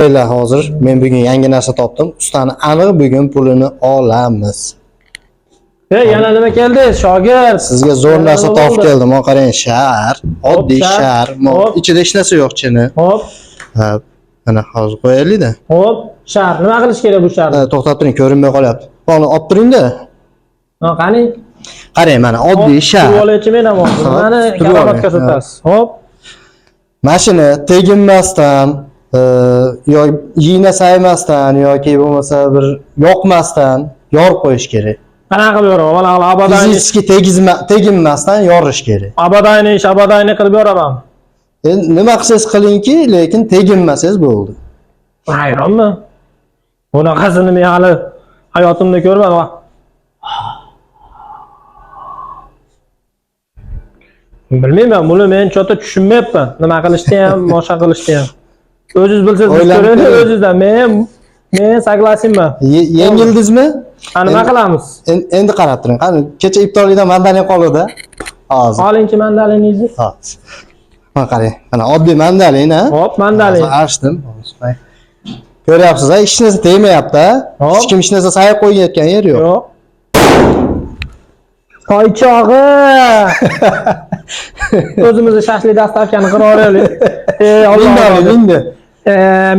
Qaranglar, hozir men bugun yangi narsa topdim. Ustani aniq bugun pulini olamiz. Yana nima keldi, shogird? Sizga zo'r Yana narsa nima topib bo'ldi? keldim. Mana qarang, shar, oddiy shar. shar. Ichida hech narsa yo'q chini. Hop, Ha, mana hozir qo'yaylik-da. Hop, shar. Nima qilish kerak bu sharni? Ha, to'xtab turing, ko'rinmay qolyapti. Buni olib turing-da. Ha, qani? Qarang, mana oddiy shar. Turib olaychi men ham hozir. Hop, Mana turib oling. karavotga surtasiz. Hop. Mashina teginmasdan, yo yina saymasdan yoki bo'lmasa bir yoqmasdan yorib qo'yish kerak. Qanaqa qilib yoraman? Mana abadayni, Fizически teginmasdan yorish kerak. Abadayni, shabadayni qilib yoraman. Endi nima qilsangiz qilingki, lekin teginmasangiz bo'ldi. Hayronman. Bunaqasini men hali hayotimda ko'rmadim. Bilmayman, buni men cho'ta tushunmayapman. Nima qilishni ham, boshqa qilishni ham. O'zingiz bilsangiz, biz O'ylanib ko'raylik ko'ring. o'zingizdan. Men согласен man. Yengildingizmi? Ha, nima qilamiz? Endi qarab turing. Qani, kecha iftorlikdan mandalin qoldi. Hozir. Olingchi mandaliningizni. Hozir. Mana qarang. Mana oddiy mandalin, ha? Hop, mandalin. Hozir archdim. Hozir. Ko'ryapsiz, ha? Hech narsa tegmayapti, ha? Hop. Hech kim hech narsa sayib qo'yayotgan yer yo'q. Yo'q. Toychog'i. O'zimizni shashlik dastavkani qilib olaylik. Ey Alloh. Mingni oling, mingni.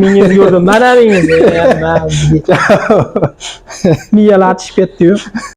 Mingni ko'rdim. Mana mingni. Miyalar tushib ketdi-yu.